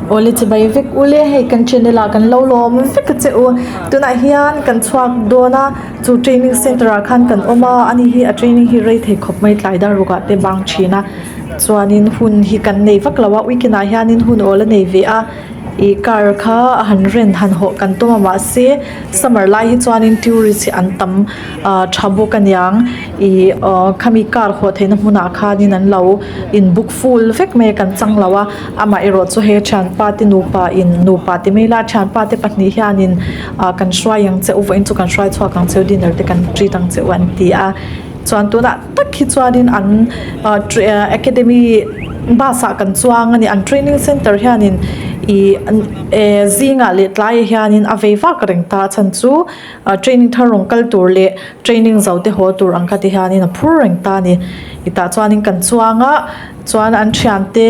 Awle chibai vek ule hei kan channel ah kan lo lawm vek a che u tunah hian kan chhuak dawn a chu training center ah khan kan awm a ani hi a training hi rei thei khawp mai tlai dar ruk ah te bang thin a chuanin hun hi kan nei vak lo a weekend ah hianin hun awl a nei ve a. Ih car kha a han rent han hawh kan tum a mahse summer lai hi chuanin tourist hi an tam ah tha bawk aniang ih ah khami car hawh theihna hmunah khanin an lo in book full vek mai a kan chang lo a amaherawh chu he thianpa te nupa in nupa ti mai ila thianpa te pahnih hianin ah kan hruai ang che u vawiin chu kan hruai chhuak ang che u dinner te kan treat ang che u an ti a chuan tunah tak hi chuanin an ah academy bus ah kan chuang a ni an training center hianin ih eh zingah leh tlaiah hianin a vei vak reng ta a chhan chu ah training thar rawn kal tur leh training zo te haw tur ang kha ti hianin a phur reng ta a ni tah chuanin kan chuang a chuan an thiante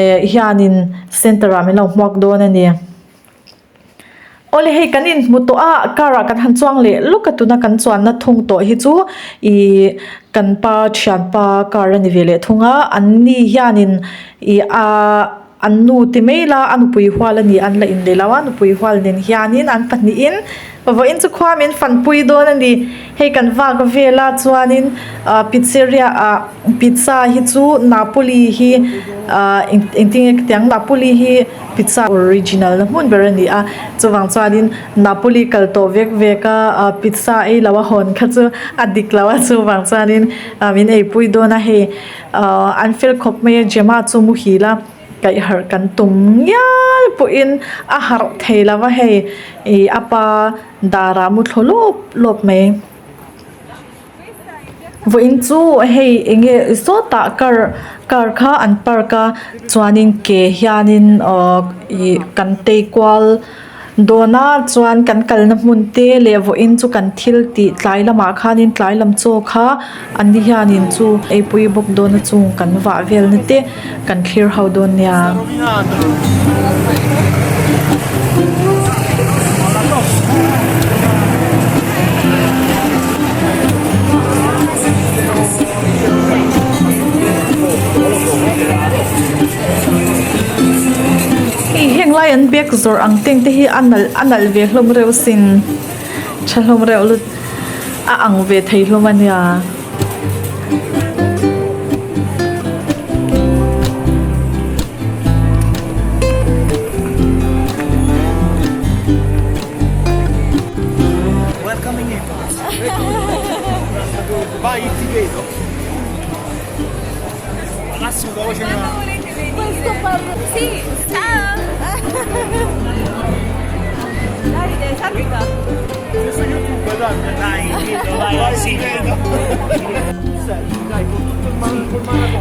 eh hianin center ah min lo hmuak dawn a ni. Awle hei kan inhmu tawh a car ah kan han chuang leh lawk a tuna kan chuanna thung tawh hi chu ihh kan pa thianpa car a ni ve leh thung a an ni hianin ih ahh an nu ti mai ila a nupui hual a ni an la inleh lo a nupui hual nen hianin an pahnihin vawiin chu khua min fanpui dawn a ni hei kan vak vel a chuanin ah pizzeria ah pizza hi chu napoli hi ah engtin nge ka ti ang napoli hi. Pizza original na hmun ber a ni a chuvang chuanin Napoli kal tawh vek vek a ah pizza ei lo a hawn kha chu a dik lo a chuvang chuanin ah min eipui dawn a hei ah an fel khawp mai a Gemma chu muhil a kaih harh kan tum ngial pawhin a harh thei lo a hei ih a pa darah mu thlaw lawp lawp mai. Vawiin chu hei eng nge sawtah car car kha an park a chuanin ke hianin aww ih kan tei kual dawn a chuan kan kalna hmun te leh vawiin chu kan thil tih tlai lamah khanin tlai lam chaw kha an ni hianin chu eipui bawk dawn a chung kan vah velna te kan thlir ho dawn nia. Hei heng lai an bag zawrh ang teng te hi a nalh a nalh ve hlawm reuh sin tha hlawm reuh lut a ang ve thei hlawm a nia.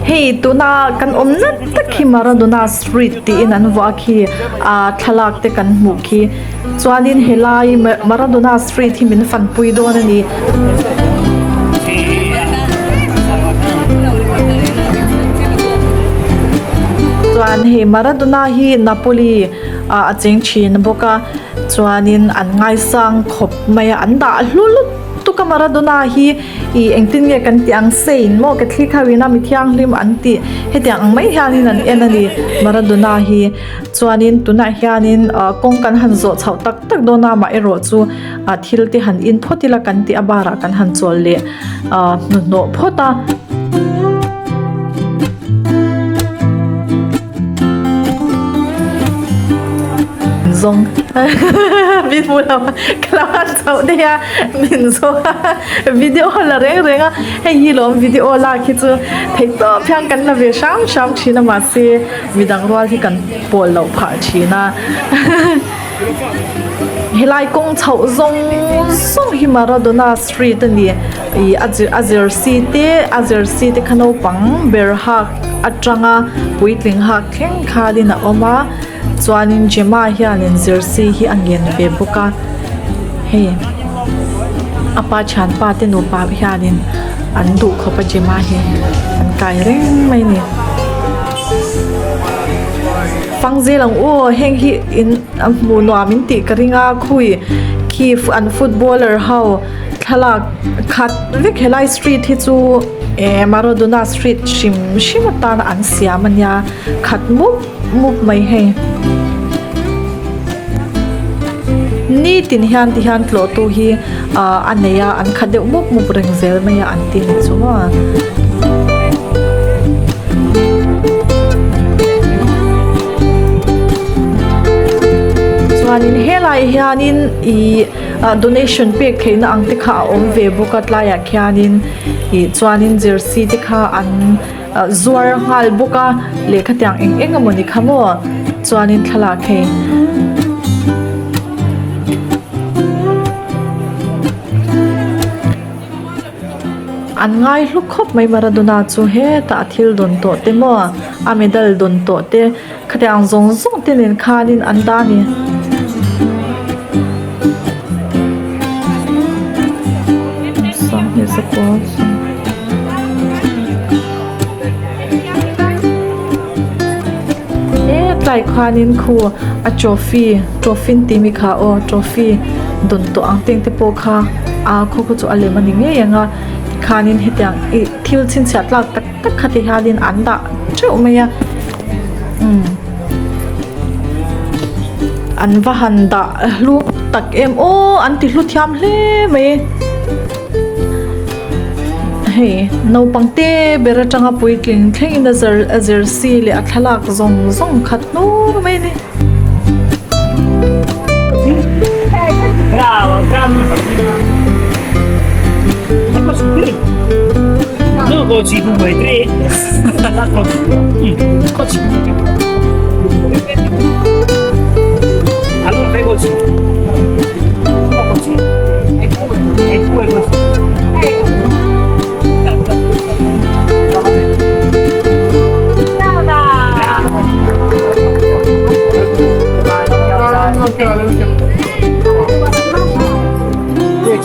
Hei tuna kan awm nat tak hi Maradona street tiin an vuah khi ah thlalak te kan hmuh khi chuanin helai Maradona street hi min fanpui dawn a ni. Chuan hei Maradona hi Napoli ah a cheng thin bawk a chuanin an ngaisang khawp mai a an dah hlu lutuk a Maradona hi ih engtin nge kan tih ang saint maw Catholic ho ina mi thianghlim an tih hetiang ang mai hianin an en a ni Maradona hi chuanin tunah hianin ah kawng kan han zawh chhoh tak tak dawn a amaherawh chu ah thil te han in phawt ila kan tih a barah kan han chawl leh ah hnuhnawh phawt a. Zawng min hmu lo ka lo han chhoh daih a min zawng a video la reng reng a hei hi lawm video lak hi chu theih tawp hian kan la ve hram hram thin a mahse midang rual hi kan pawl loh phah thin a helai kawng chhoh zawng zawng hi Maradona street a ni ih a jersey te a jersey te kha naupang ber hak atanga puitling hak thleng khalin a awm a chuanin Gemma hianin jersey hi a ngen ve bawk a hei a pa thianpa te nupa hianin an duh khawp a Gemma hi. an kai reng mai a ni. Fang zel ang aw heng hi in a hmuh nuam in tih ka ring a khawi khi an footballer ho thlalak khat vek helai street hi chu eh Maradona street hrim hrim atana an siam a nia khat mup mup mai hei. Nitin hian ti hian tlawh tu hi ah a nei a an khat deuh mup mup reng zel mai a an ti ni chu maw. Chuanin helaiah hianin ihh ah donation pek theihna ang te kha a awm ve bawk a tlaiah khianin ih chuanin jersey te kha an. Zuar nghal bawk a lehkha tiang eng eng emawni kha maw chuanin thlalak hei. An ngai hlu khawp mai Maradona chu hetah a thil dawn tawh te maw a medal dawn tawh te khatiang zawng zawng te nen khanin an dah a ni. Hetlai khuanin khu a trophy trophy an tih mi kha aw trophy dawn tawh ang teng te pawh kha a khaw khaw chu a lem a ni ngei ang a tikhanin hetiang ih thil chhinchhiah tlak tak tak kha ti hianin an dah teuh mai a umm an va han dah hlu tak em aw an ti hlu thiam hle mai. Hei naupang te ber atanga puitling thlengin a zir a jersey leh a thlalak zawng zawng khat hnur mai a ni.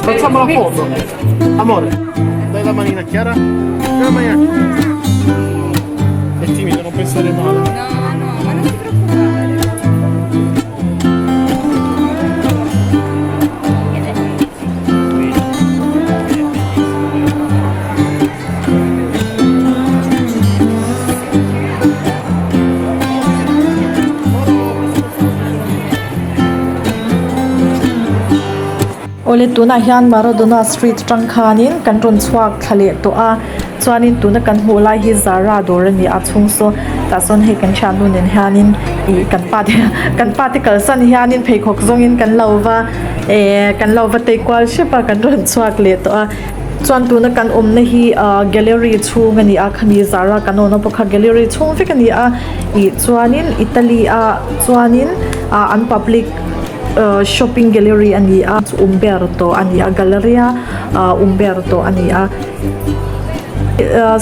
Facciamo la foto. Amore, dai la manina a Chiara. Dai la manina a Chiara. È timida, non pensare male. No, no, ma non ti preoccupare. Awle tunah hian Maradona street atang khanin kan rawn chhuak thla leh tawh a chuanin tuna kan hmuh lai hi Zara dawr a ni a chhung saw tah sawn hei kan thiannu nen hianin ih kan pa te kan pa te kalsan hianin pheikhawk zawngin kan lo va ehh kan lo va tei kual hrep a kan rawn chhuak leh tawh a chuan tuna kan awmna hi ahh gallery chhung a ni a khami Zara kan awmna pawh kha gallery chhung vek a ni a ih chuanin Italy ah chuanin ah an public ahh shopping gallery a ni a Umberto a ni a galleria ah Umberto a ni a.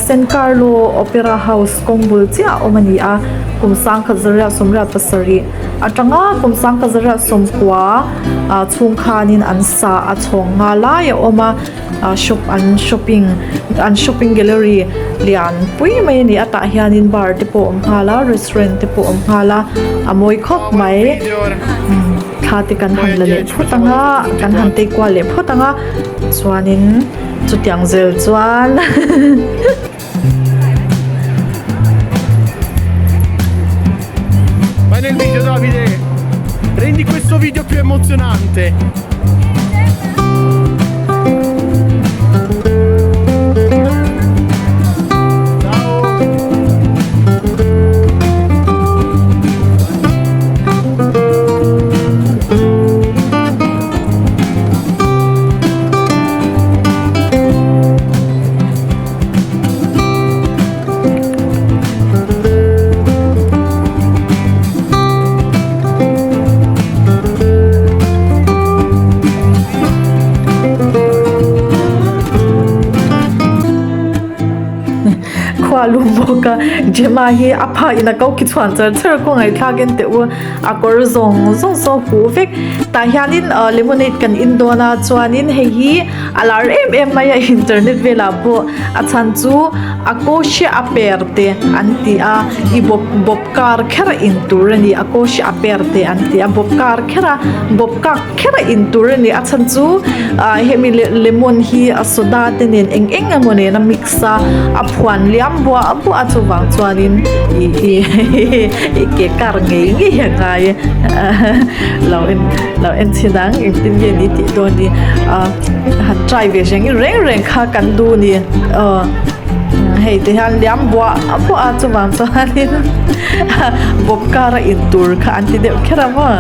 San Carlo Opera House kawng bul chiah a awm a ni a, kum sangkhat zariat sawmriat pasarih atanga kum sangkhat zariat sawmkua ah chhung khanin an sa a chhawng nga lai a awm a, ah shop an shopping an shopping gallery lian pui mai a ni a tah hianin bar te pawh a awm nghal a restaurant te pawh a awm nghal a a mawi khawp mai thla te kan han la leh phawt ang a kan han tei kual leh phawt ang a chuanin. Chutiang zel chuan Vai nel video Davide! Rendi questo video più emozionante! Ciao! Khua lum bawk a, Gemma hi a pha in a ko ki chhuan char char a khawngaih thlak en teh u, a kawr zawng zawng saw huh vek. Tah hianin ah lemonade kan in dawn a chuanin hei hi a lar em em mai a internet velah pawh a chhan chu a kawhhria a per te an ti a i bawp bawp kar kher a in tur a ni a kawhhria a per te an ti a bawp kar kher a bawp kak kher a in tur a ni a chhan chu ah hemi lemon hi a soda te nen eng eng emaw nen a mix a a phuan liam buah buah a chuvang chuanin ih ih ke kar ngei ngei a ngai lo en lo en chhin ang engtin nge ni tih dawn ni ah han try ve reng reng reng kha kan duh ni aw hei ti hian liam buah buah a chuvang chuanin bawp kar a in tur kha an ti deuh kher a maw.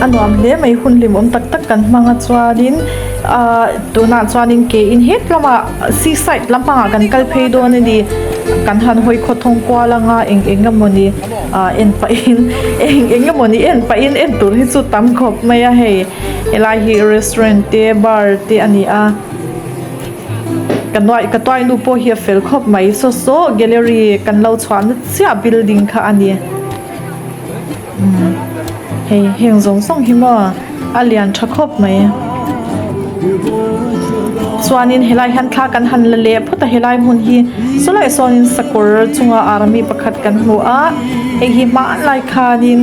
A nuam hle mai hun hlimawm tak tak kan hmang a chuanin ahh tunah chuanin ke in het lamah sea side lampangah kan kal phei dawn a ni kan han hawi khaw thawng kual anga eng eng emawni ah en pahin eng eng emawni en pahin en tur hi chu tam khawp mai a hei helai hi restaurant te bar te a ni a ka nuai ka tuai nu pawh hi a fel khawp mai saw saw gallery kan lo chhuah na chiah building kha a ni umm hei heng zawng zawng hi maw a lian tha khawp mai chuanin helai hian thla kan han la leh phawt a helai hmun hi sawlai sawnin sakawr chunga army pakhat kan hmu a hei hi hmanlai khanin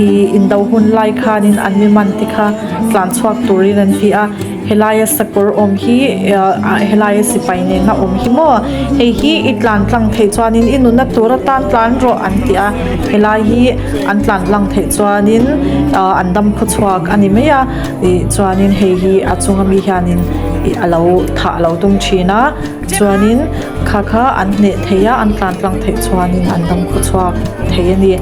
ih indo hun lai khanin an mi man te kha tlan chhuak turin an ti a helaia sakawr awm hi ah helaia sipai nena awm hi maw hei hi i tlan tlang theih chuanin i nunna tur atan tlan rawh an ti a helai hi an tlan tlang theih chuanin ah an dam khaw chhuak a ni mai a ih chuanin hei hi a chunga mi hianin ih a lo thah a lo tum thin a chuanin kha kha an hneh thei a an tlan tlang theih chuanin an dam khaw chhuak thei a ni.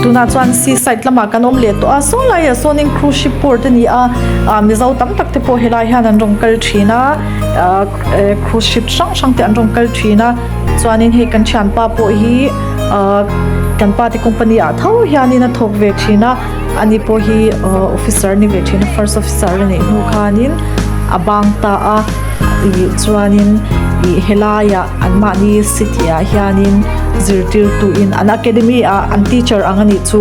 Tunah chuan sea side lamah kan awm leh tawh a saw laiah sawnin cruise ship port a ni a ah mizo tam tak te pawh helai hian an rawn kal thin a ah cruise ship hrang hrang te an rawn kal thin a chuanin hei kan thianpa pawh hi ah kan pa te company ah tho hianin a thawk ve thin a ani pawh hi ah officer a ni ve thin a first officer a nih hnu khanin a bang ta a ih chuanin ih helaiah anmahni city ah hianin zirtirtu in an academy ah an teacher ang anih chu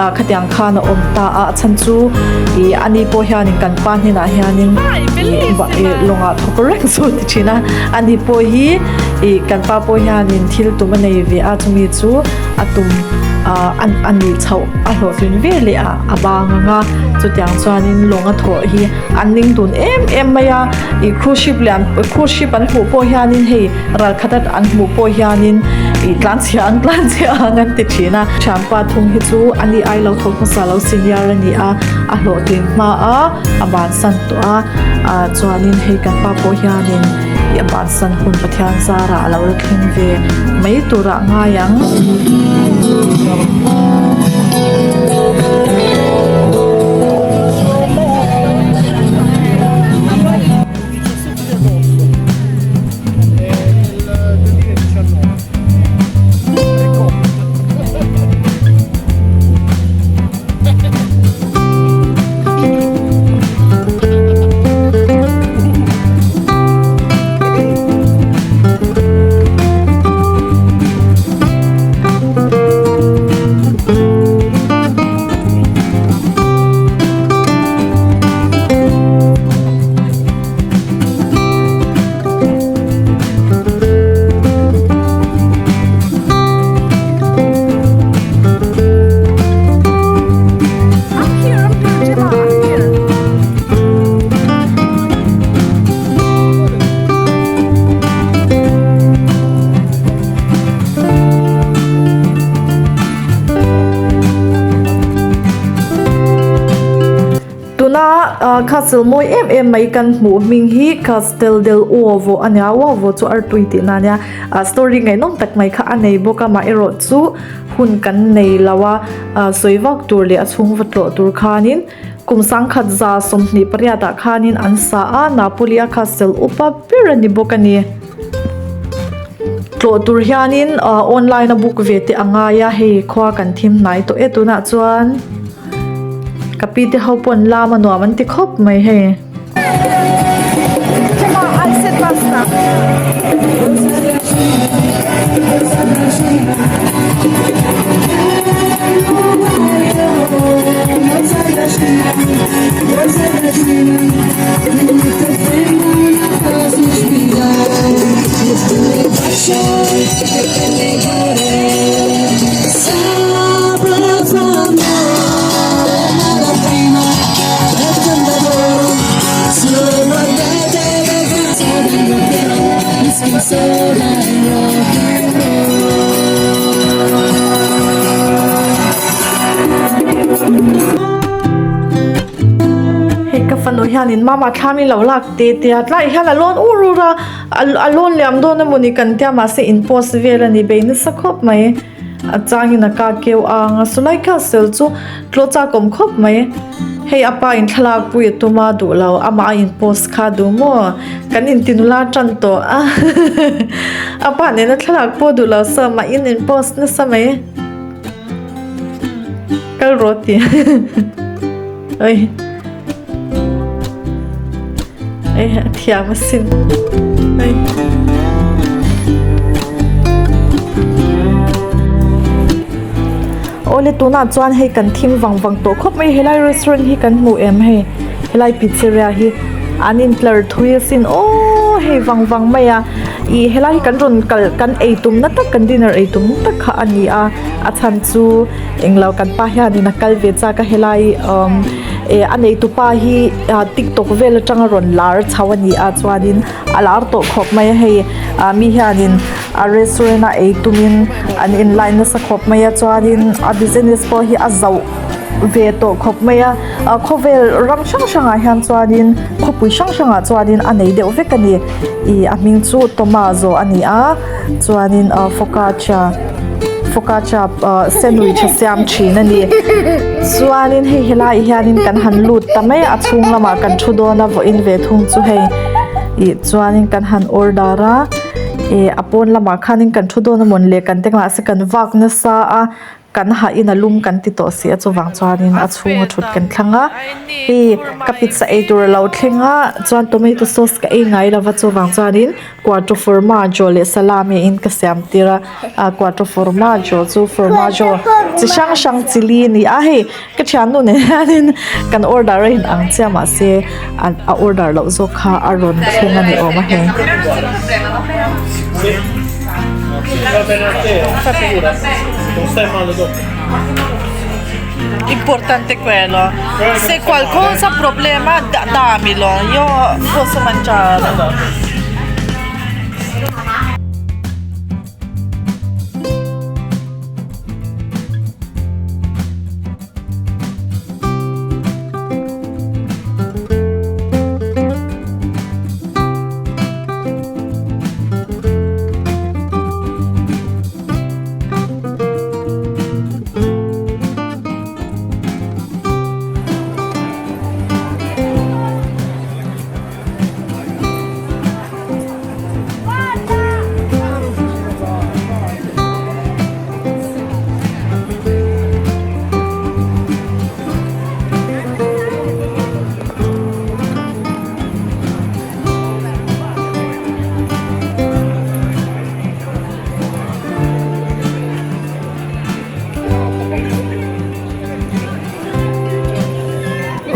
ah khatiang khan a awm ta a a chhan chu ih ani pawh hianin kan pa hnenah hianin ih ih lawngah thawk reng chu a ti thin a ani pawh hi ih kan pa pawh hianin thil tum a nei ve a chumi chu a tum ah a nih chhoh a hlawhtlin veleh ah a bang ang a chutiang chuanin lawng a thawh hi an ning dun em em mai a ih cruise ship lian cruise ship an hmuh pawh hianin hei ral khat a an hmuh pawh hianin ih tlanchhia an tlanchhia ang an ti thin a thianpa thung hi chu ani ai lo thawk hmasa lo senior a ni a a hlawhtling hma a a bansan tawh a ah chuanin hei kan pa pawh hianin ih a bansan hun Pathian zarah a lo la thleng ve mai turah a ngai ang. Castle mawi em em mai kan hmuh hming hi Castel del Uovo a nia, Uovo chu artui tihna a nia, story ngaihnawm tak mai kha a nei bawk a, amaherawh chu hun kan nei lo a, sawi vak tur leh a chhung va tlawh tur khanin kum 1128 ah khanin an sa a, Napoli a castle upa ber a ni bawk a ni. Tlawh tur hianin online a book ve te a ngai a, hei khua kan thim hnai tawh e tunah chuan. Ka pi te ho pawn lam a nuam an ti khawp mai hei. Hei ka fanu hianin mama thla min lo lak te te a tlaiah hian a lawn ur ur a a lawn liam dawn emawni kan tia mahse in post vel a ni bei nasa khawp mai. A changin a ka keu ang a sawlai castle chu tlaw chak awm khawp mai hei a pa in thlalak pui a tum a duh lo amah a in post kha duh maw kan in ti nula tan tawh a a pa nena thlalak pawh duh lo saw amah in in post nasa mai kal rawh ti oi Ei a thiam asin ei. Awle tunah chuan hei kan thim vang vang tawh khawp mai helai restaurant hi kan hmu em hei helai pizzeria hi an intlar thui asin aww hei vang vang mai a ih helai hi kan rawn kal kan ei tumna tak kan dinner ei tumna tak kha a ni a a chhan chu englo kan pa hianin a kal ve chak a helai umm Eh a neitu pa hi ah tiktok vel atanga rawn lar chho a ni a chuanin a lar tawh khawp mai a hei ah mi hianin a restaurant a ei tumin an in line nasa khawp mai a chuanin a business pawh hi a zauh ve tawh khawp mai a ah khawvel ram hrang hrangah hian chuanin khawpui hrang hrangah chuanin a nei deuh vek a ni ih a hming chu tomazo a ni a chuanin ah focaccia focaccia ah sandwich a siam thin a ni chuanin hei helaiah hianin kan han lut ta mai a a chhung lamah kan thu dawn a vawiin ve thung chu hei ih chuanin kan han order a ih a pawn lamah khanin kan thu dawn amawn le kan te mahse kan vak nasa a. Kan hahin a lum kan ti tawh si a chuvang chuanin a chhunga thut kan thlang a hei ka pizza ei tur a lo thleng a chuan tomato sauce ka ei ngai lova chuvang chuanin quattro formaggio leh salami in ka siam tir a ah quattro formaggio chu formaggio chi hrang hrang chilli a ni a hei ka thiannu nen hianin kan order a inang chiah mahse a order loh zawk kha a rawn thleng a ni awm a hei. Importante quello. Se qualcosa problema dammelo, io posso mangiare.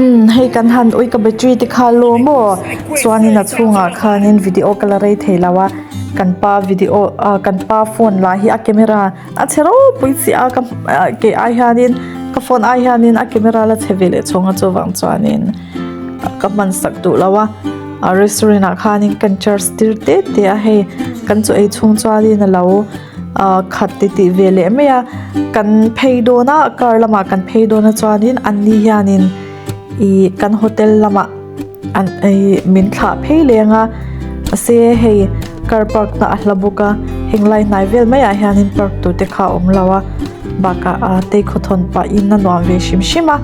Umm hei kan han ui ka battery te kha a lawm aw chuanin a chhungah khanin video ka la rei thei lo a kan pa video ah kan pa phone lah hi a camera a chhe ropui chiah a ka kei ai hianin ka phone ai hianin a camera la chhe ve leh chhawng a chuvang chuanin ka hman sak duh lo a a restaurant ah khanin kan charge tir te te a hei kan chaw ei chhung chuanin a lo ah khat ti tih ve leh mai a kan phei dawn a car lamah kan phei dawn a chuanin an ni hianin. Ih kan hotel lamah an ih min thlah phei leng a mahse hei car park na a hla bawk a heng lai hnai vel maiah hianin park tur te kha a awm lo a bakah ah tei khawthawn pahin a nuam ve hrim hrim a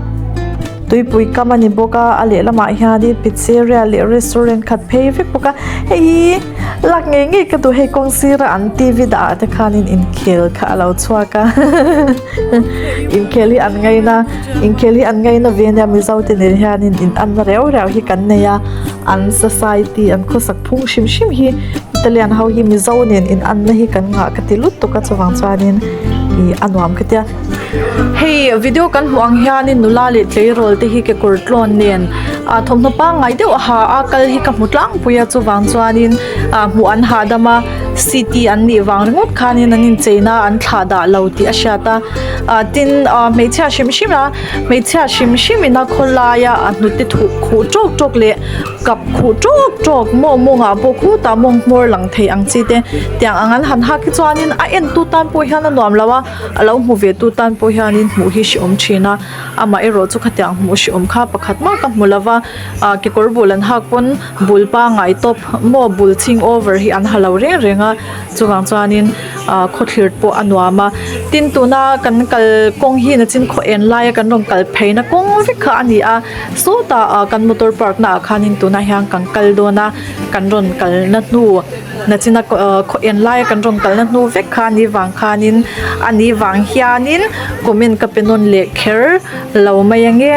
tuipui kam a ni bawk a a lehlamah hianin pizzeria leh restaurant khat phei vek bawk a hei hi lak ngei ngei ka duh hei kawng sira an t v dah ah te khanin inkhel kha a lo chhuak a inkhel hi an ngaina inkhel hi an ngaina ve ania mizo te nen hianin in anna reu reu hi kan nei a an society an khawsak phung hrim hrim hi Italian ho hi mizo nen in anna hi kan ngah ka ti lutuk a chuvang chuanin ih a nuam ka tia hei video kan hmuh ang hianin nula leh tleirawl te hi kekawr tlawn nen ah thawmhnaw pangngai deuh a ha a kal hi ka hmu tlangpui a chuvang chuanin ah hmuh an hahdam a city an nih vang ringawt khanin an incheina an thlah dah lo tih a hriat a ah tin ah hmeichhia hrim hrim a hmeichhia hrim hrim in a khawlaia a hnute thuh khuh tawk tawk leh kap khuh tawk tawk maw mawngah pawh khutah mawng hmawr lang thei ang chi te tiang ang an han hak hi chuanin a en tu tan pawh hian a nuam lo a a lo hmu ve tu tan pawh hianin hmuh hi hrehawm thin a amaherawh chu khatiang hmuh hrehawm kha pakhat mah ka hmu lo va ah kekawr bul an hak pawn bul pangngai tawp maw bul chhing over hi an ha lo reng reng a chuvang chuanin ah khawthlir pawh a nuam a tin tuna kan kal kawng hi nachin khaw en laia kan rawn kal phei na kawng vek kha a ni a sawtah ah kan motor park na ah khanin tunah hian kan kal dawn a kan rawn kal na hnu nachina ah khaw en laia kan rawn kal na hnu vek kha a nih vang khanin a nih vang hianin comment ka pe nawn leh kher lo mai ange.